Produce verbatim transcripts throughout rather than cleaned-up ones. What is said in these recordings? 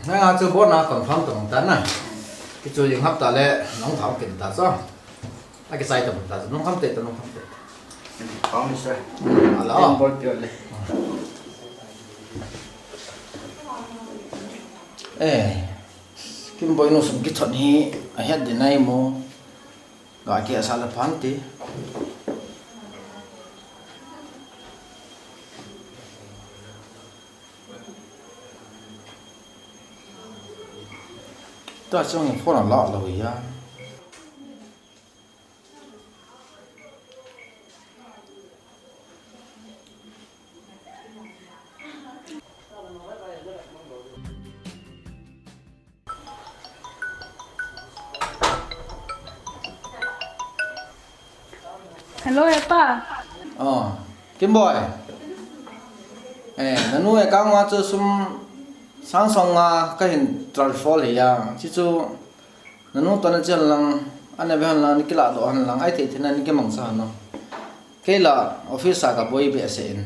Nga chu bon a confirm ta mong ta na. Kichu jing hap ta le, nong thau kin ta chu. A kichai ta mong ta chu, nong kham te ta, nong kham te ta. Kham ni sir. Ala. Ken bol pio le. Eh, Kimboi nu sum kichot hi, a het di nai mo. Ga ke asa la phan ti. Ta chong phone la lo ya. Hello, Epa. Oh, Kimboi. Eh, nanu account a chu sum sang song nga kahin transfer le ya. Chi chu nanu to na chel lang, ana ve han lang, ni kila do han lang, ai thei thei na ni ke mangcha han no. Kei la office a ka boi be se in.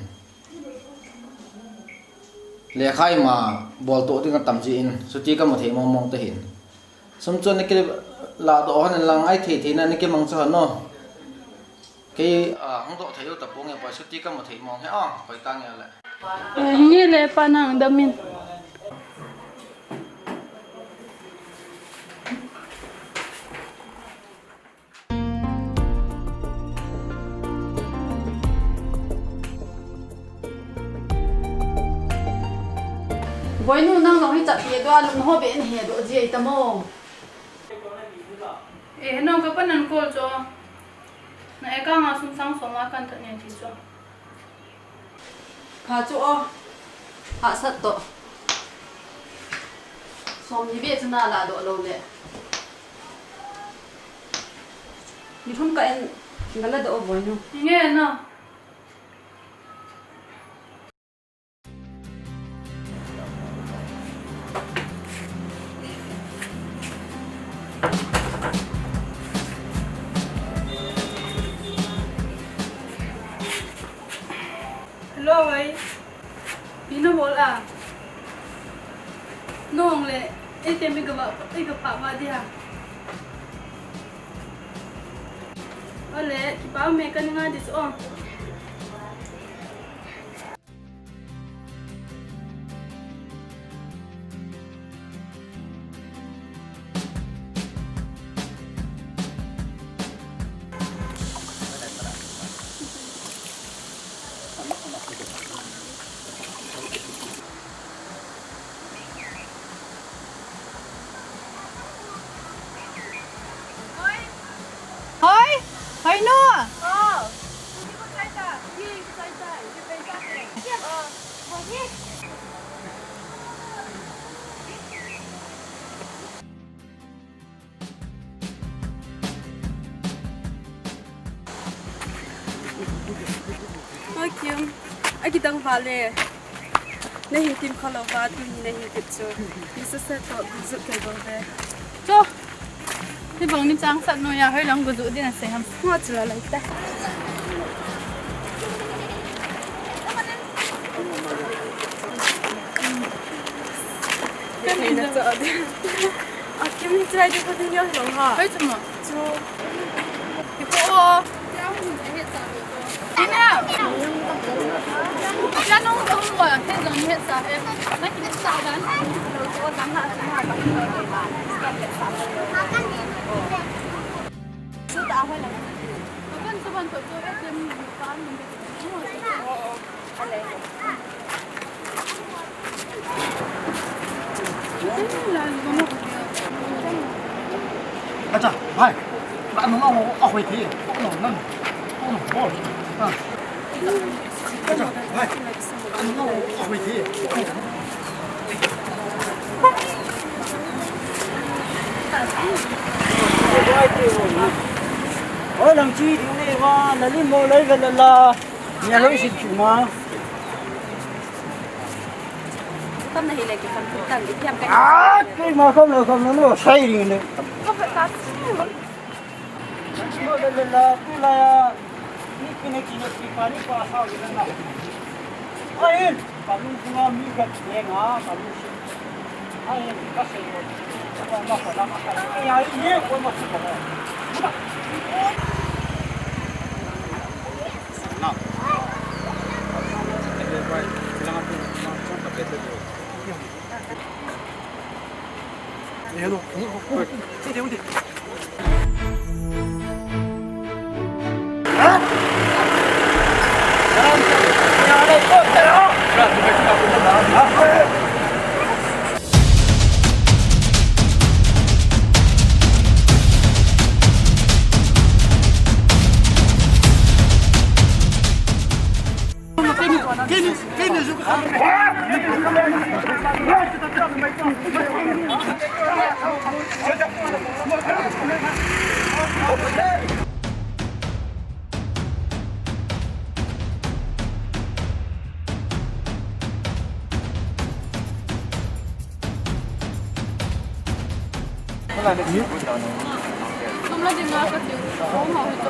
Lekha ima bol to ding a tam ji in, chuti ka mu thei mong mong te hin. Sum chu ni ke la do han lang, ai thei thei na ni ke mangcha han no. Kei, ah, hung do thei u ta pong e, poi chuti ka mu thei mong he, ah, koi ta nge le. Eh, nge le pa nang dam in. Boinu nang jong hi chat he do a, lung ho be ni he do ji ai ta mo. Eh, nong ka pa nan call cho. Na account a sum sang song nga kan tha ne ti cho. Pha chu o, hahsat toh. Som ni ve chu na la doh lou le. Ni thum ka en, nga la doh o Boinu. Nge na. Hello, hoi. Ipi na bol a? Nong le, ei te mi ga ba, ei ga pa ba dia. Ole, kipa me ka ni nga dis o. Hoi! Hoi nu! Oi Kim, akidang vale. Nahin tim kha lou va, tuni nahin kit chu. Ni sa sa to, gu zu ke go ve. Cho. Hibang ni chang sat no ya, hoi lang gu zu din a se ham. Ngo chu la lai ta. Kani na cha de. A Kim ni chai de ko ding yo long ha. Hoi chu mo. Chu. Ki ko o. Ina. Ya nong ko mo ya te dong he sa e. Na ki sa dan. Su ta ho la. Kan su ban to to e tem pa ni. Acha, bhai. Ka nung a hoi thi. Ko nung nan. Ko nung bol. Ha. Acha, bhai. Ka nung a hoi thi. Oi, lang chi ding le wa, la lim mo lai ga la la. Nia loi sin chu ma. Kam na hi le ki kam tu tan di thiam ka. Ah, keima kam lou kam lou, no, sai ring le. Ko ka ta. Lo le le la, tu la ya. Ni ki ne ki ne ki pa ni pa sa le na. Ai, ka lu ku ma mi ka ne nga, ka lu si. Sum la ding a ka tiu. Home house chu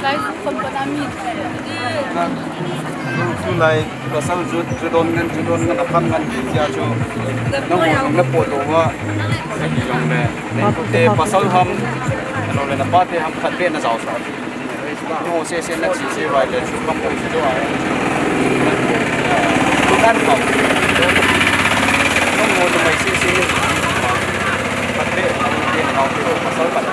lai su khom pa na mi. Chu lai pasal chu, chu don ngan, chu don ngan, a pham ngan ti tia chu. Nang ho nang le po to wa. Ka ki jong le. Nei ko te pasal ham. Lo le na pa te ham khat be na jao sa. Nung sese na chi se vai le chu kam ko chu a. Chu kan kam. Nung mo to mai sese ni. Pat le, nung ke na ko pasal pat.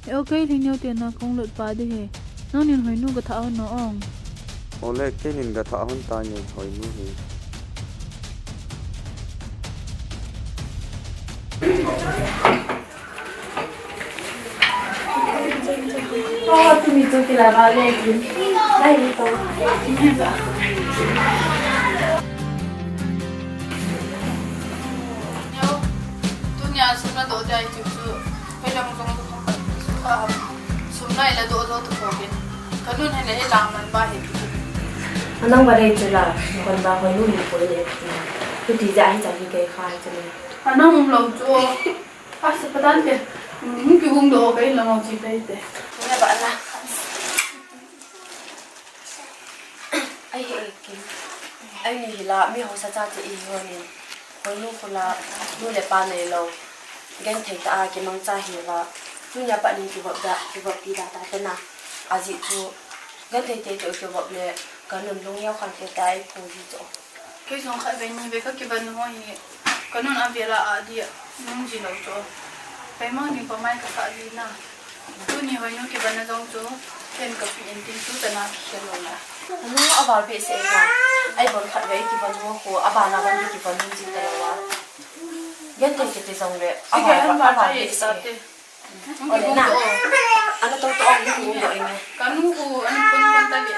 He o, kei Lhingneo te na kong lut pa di he. Nang nin Hoinu ga tha hon na ong. O le, kei nin ga tha hon ta nge Hoinu he. Oh, tumi chu kila ba le kin. Lai ni to. Tunia sum na doh jai chu chu. Hei lam jong tu khat. Ah, sum nai la doh doh tu ko kin. Ka nun he le he lang man ba he. Anang ba dei chu la. Kon ba ko nun ko le. Tu ti ja hi cha hi kei khai chu le. Anang um lo chu. Asa patan te. Hmm, kihung doh kei la ngau chi kei te. Nia ba la. Ai he e kin. Ai ni hi la mi ho sa cha che i ho ni. Hoinu khu la nu le pa nei lo. Genthei ta a kimang cha hi va. Tunia pa ni kivop da, kivop ti da ta te na. Ajeh chu. Genthei te te kivop le. Ka nun Lhingneo khang te ta i phu ji chu. Kei jong khat vei ni vei ka kivan ho hi, ka nun a vel a adi a, nung ji lo chu. Kei mang ding pa mai ka kha ji na. Tuni Hoinu kivan a jong chu, ken ka pi in tin tu ta na ki khel lo na. Anu a val be se na. Ai bon khat vei kivan ho ko, a val a van be kivan nung ji ta lo a. Gen te ke te jong le, a val, a val be se. Ole na. Ana tong tong ni ni do ine. Kanu ku an pun pun ta le.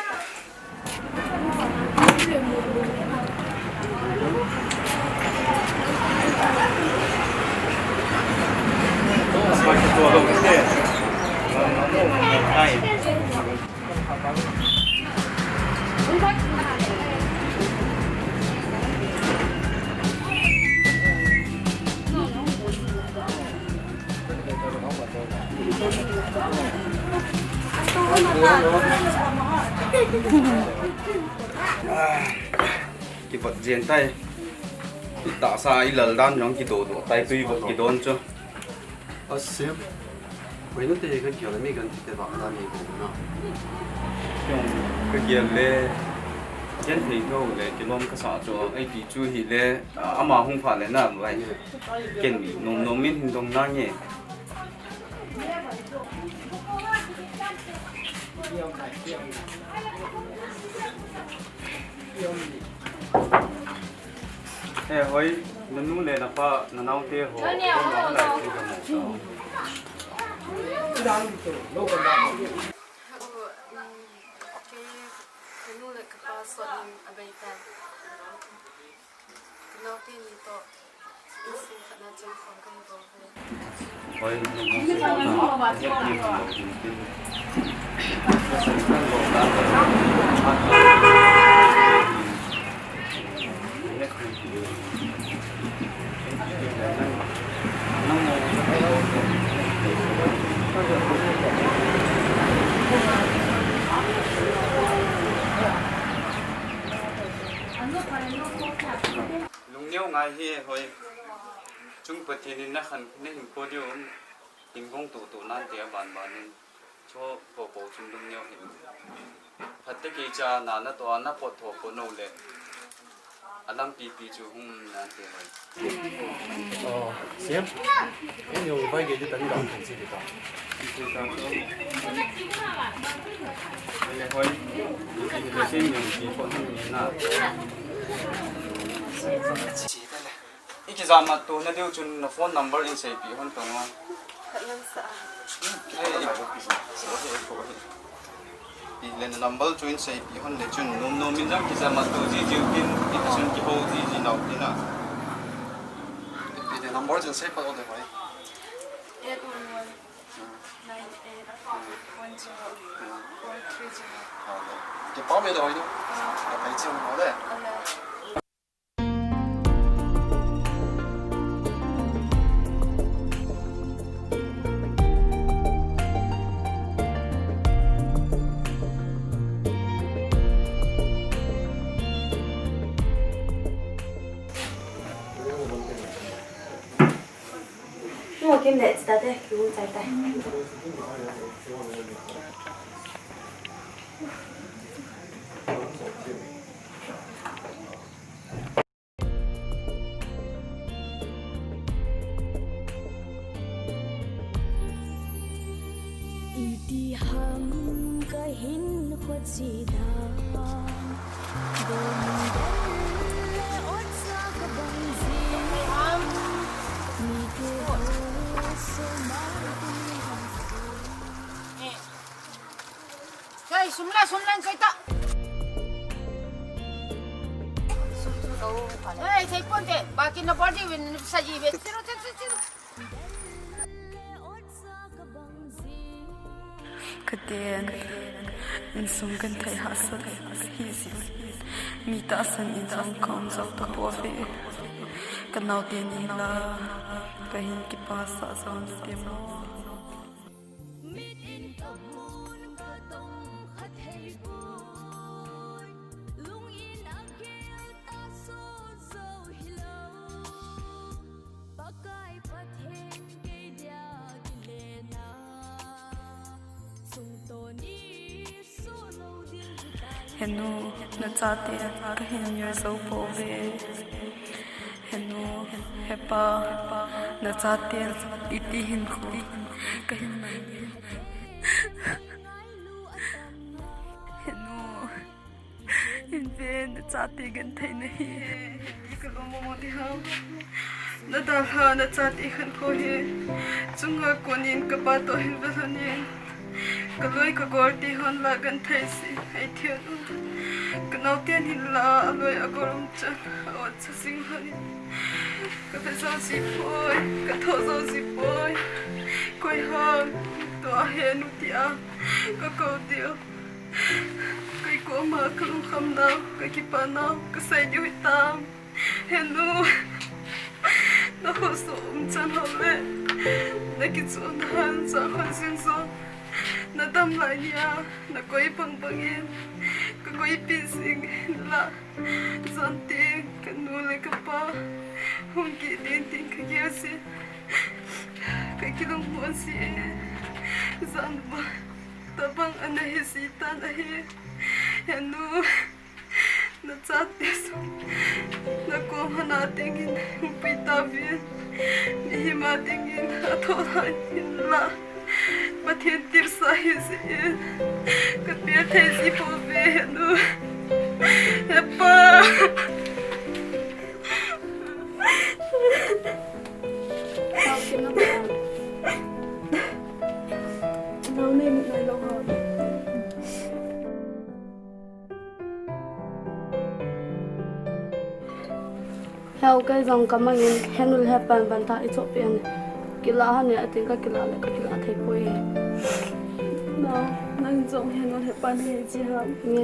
Kivot jen tai. Itahsa ilal dan jong kidodoh tai, tui vot kidon chu. Asim. Hoinu te ka gel mi kan te ba la ni ko na. Ka gel le. Ken thei tho le kilom ka sa chu. Ai ti chu hi le, ah, ama hung pha le na vai. Ken nom nom min hin dong na nge. Eh, hoi, na nu le na pa, na nao te ho. Kei, ka nu le ka pa sot in a bei tai. Ka nao te ni to. Insung khat na chang khom ka hi bou ve. Lungneo ngai hi hoi. Chung Pathen in nakhan, nahin ko diu, hinbong tutu nante aban ban in. Cho po po chung lungneo hin. Phatte kei cha na, natoh a napot tho po nou le. Alampi pi chu hung nante hoi. Oh, Siam. Ei, yung vai gei di tani dong kan si di ta. Ele hoi. Ele Siam yung si po hung ni na. Ikijama tu na diu chun na phone number in seipi hon tong o. Khat lang sa. Ei, ei, ei, ei, ei. Ile na number chu in seipi hon le chun nom nom in jam kijama tu ji ji tin, ita chun kiho ji ji nau tin a. Ile number chun seipa o de hoi. Eight one one nine eight one zero four three zero. Kipa me de hoi no. Ka pai chun mo de. Ale. Mo kim le chita te, ki u chai tai. Iti ham kahin khut sida. Dom dom le ot sa ka bang ji. Mi te ho so ma tu ham. Hey, sum la, sum la, sum ta. Hey, sei pon te, ba kin na body win sa ji ve. Zero, zero, zero, zero. Ka ten, insung kan thei hahsat hi si. Mi tahsan in jong ka um jou tapouve. Ka naote ni la, ka hin kipah sah jou nante mo. Mit in ka mun ka dong kha thei poi. Lung in a gel ta so zo hilou. Pakai Pathen kei dia kilena. Sung to ni so lo ding hi tai. Henu, na chate ka hin ngeh jou pouve. Henu, hepa, na chaten iti hinkho kahin man. Henu, hin ve, na chate genthei nahi. Ka lom mo mo ti ham. Na dalha, na chate khankho hi. Chunga konin ka pa toh hin ve lhonin. Ka loi ka gol ti hon la genthei si, hei thian u. Ka naoten hin la, a loi a gol um chan, a ot sa sing lhonin. Ka ve jou ji poi, ka thoh jou ji poi. Koi ham, tua he nu ti a, ka kou diu. Kei koma ka lungkham nau, ka kipah nau, ka sei diu hitam. Henu, na khosoh umchan ho le, na kichon han sa khon sing so, na dam lai nia, na koi bang bangin, ka koipi sing la, jan ting, ka nu le ka pa, hung kit ding ting ka gel si, ka kilungmon si e, jan ba, tabang ana hi si tan ahi, Henu. Na chate sung, na kom hana dingin, hung pi tauvin, mihem a dingin, a thoh lhai in la, Pathen tilsa hi jin, ka pel thei ji pouve, Henu. Hepa. Nau nei mit nai lou ho. Heu, kei jong ka mangin, Henu le Hepan banta i chohpeh in. Kila ha ne, atin ka kila le, ka kila thei poi. No, nang jong he no he pan he chi ha. Ne.